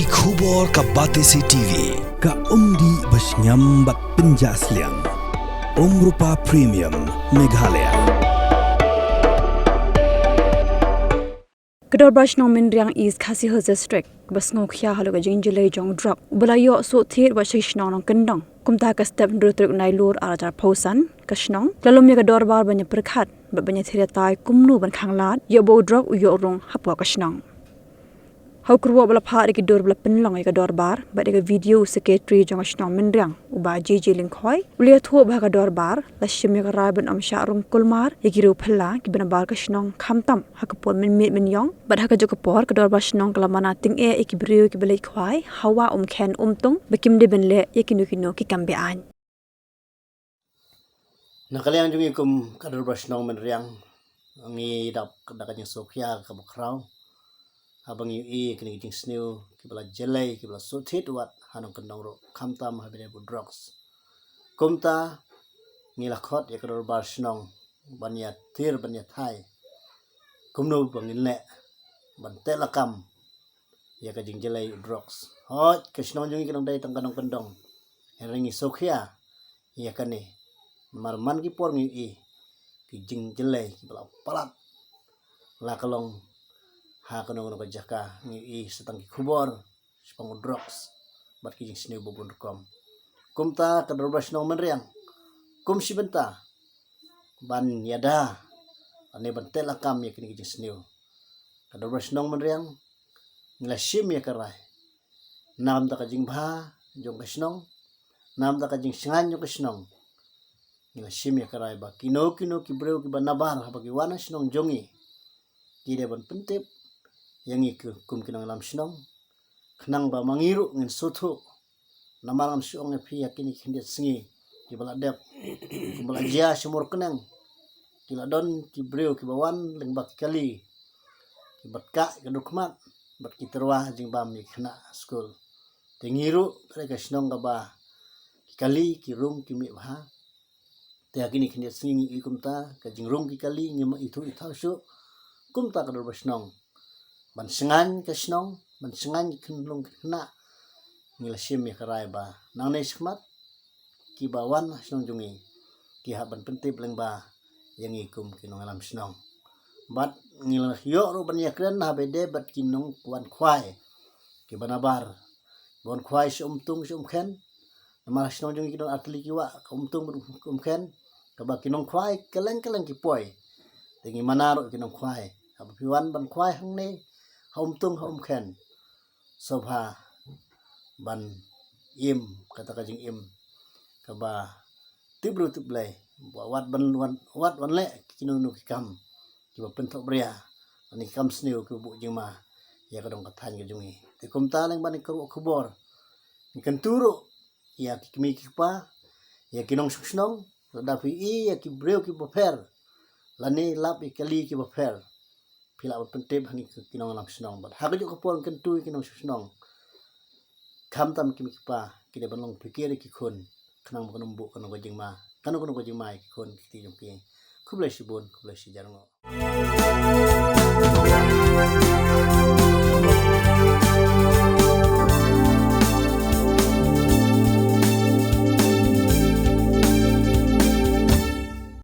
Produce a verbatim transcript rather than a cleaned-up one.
Ki khubor ka Batesi T V, ka umdih ba shngiam bad pynjah sliang. Umrupa Premium, Meghalaya. Ka Dorbar Shnong Mynriang, East Khasi Hills District, ba sngewkhia halor ka jingjlei jong u drok uba la ïoh shu thied wat sha ki shnong nongkyndong. Kumta ka step hynriew tarik Nailur ar hajar arphew san, ka shnong ka la lum ïa ka dorbar ban ïa pyrkhat bad ban ïa thied tai kumno ban khanglad ïoh ba u drok u ïoh rung hapoh ka shnong. Ha u kyrwoh ba la phah da ki dur ba la pynlong ïa ka dorbar bad ïa ka video, u Secretary jong ka shnong Mynriang, u Bah J J Lyngkhoi, u la ïathuh ba ha ka dorbar la shim ïa ka rai ban ym shah rung kulmar ïa ki riew phylla kiba nabar ka shnong, khamtam ha ka por mynmiet mynïong. Bad ha kajuh ka por ka dorbar shnong ka la mana tyngeh ïa ki briew kiba leit khwai ha wah Umkhen Umtung ba kim dei ban leh ïa kino kino ki kam be-aiñ. Na ka liang jong ngi kum ka Dorbar Shnong Mynriang, ngi dap da ka jingsngewkhia kaba khraw haba ngi ïohi kine ki jingsniew kiba la jlei, kiba la shu thied wat ha nongkyndong ruh, khamtam ha bynta u drugs. Kumta ngi la khot ïa ka Dorbar Shnong ban ïa tiar, ban ïa thait kumno ba ngin leh ban teh lakam ïa ka jingjlei u drugs. Hooid, ka shnong jong ngi ka dang dei tang ka nongkyndong, hynrei ngi sngewkhia ïa kane. Namar man ki por ngi ïohi ki jingjlei kiba la palat, la ka long ha kano kano ka jaka, ngi ïohi sa tang ki khubor shaphang u drugs bad ki jingsniew ba bun rukom. Kumta ka Dorbar Shnong Mynriang kum shi bynta ban ïada lane ban teh lakam ïa kine ki jingsniew, ka Dorbar Shnong Mynriang ngi la shim ïa ka rai, namar ka jingbha jong ka shnong, namar ka jingshngaiñ jong ka shnong, ngi la shim ïa ka rai ba kino kino ki briew kiba nabar haba ki wan ha shnong jong ngi, ki dei ban pyntip ïa ngi ki, kum ki nongïalam shnong, khnang ba ma ngi ruh ngin sngewthuh. Namar ngam shu ong ïa phi, ïa kine ki khyndiat sngi kiba la dep, kumba la jia sha Mawryngkneng, ki la don ki briew kiba wan lyngba ki kali, kiba tkah ïa ka dur khmat bad ki tyrwa jingbam ïa ki khynnah skul. Te ngi ruh ka dei ka shnong kaba ki kali ki rung ki mih bha. Te ha kine ki khyndiat sngi ngi ïohi kumta ka jingrung ki kali, ngim ithuh ithaw shuh. Kumta ka Dorbar Shnong, ban shngaiñ ka shnong, ban shngaiñ ki khynlung ki khynnah, ngi la shim ïa ka rai ba nangne shakhmat kiba wan ha shnong jong ngi ki hap ban pyntip lyngba ïa ngi kum ki nongïalam shnong. Bad ngi la ïoh ruh ban ïakren ha ba ïadei bad ki nongwan khwai kiba nabar, ba wan khwai sha Umtung sha Umkhen. Namar ha shnong jong ngi ki don artylli ki wah, ka Umtung bad Umkhen, kaba ki nongkhwai kylleng kylleng ki poi. Te ngi mana ruh ki nongkhwai, haba phi wan ban khwai hangne ha Umtung ha Umkhen, sngewbha ban im kata ka jingim kaba tip briew tip Blei, wat ban, wat, wat ban leh kino kino ki kam kiba pynthohbria lane ki kam sniew kiba buh jingma ïa ka dong ka thaiñ ka jong ngi. Te kumta leng ban ïa ka ruh khubor, ngi kyntu ruh ïa ki kmie ki kpa, ïa ki nongshong shnong, lada phi ïohi ïa ki briew kiba pher lane lap ïa ki kali kiba pher, phi lah ban pyntip ha ngi ki nongïalam shnong. Bad ha kajuh ka por ngi kyntu ïa ki nongshong shnong, khamtam ki kmie ki kpa, ki dei ban long phikir ïa ki khun, khnang ba kan ym buh kano ka jingma, kano kano ka jingma ïa ki khun ki kti jong ki. Khublei shibun, khublei shihajar nguh.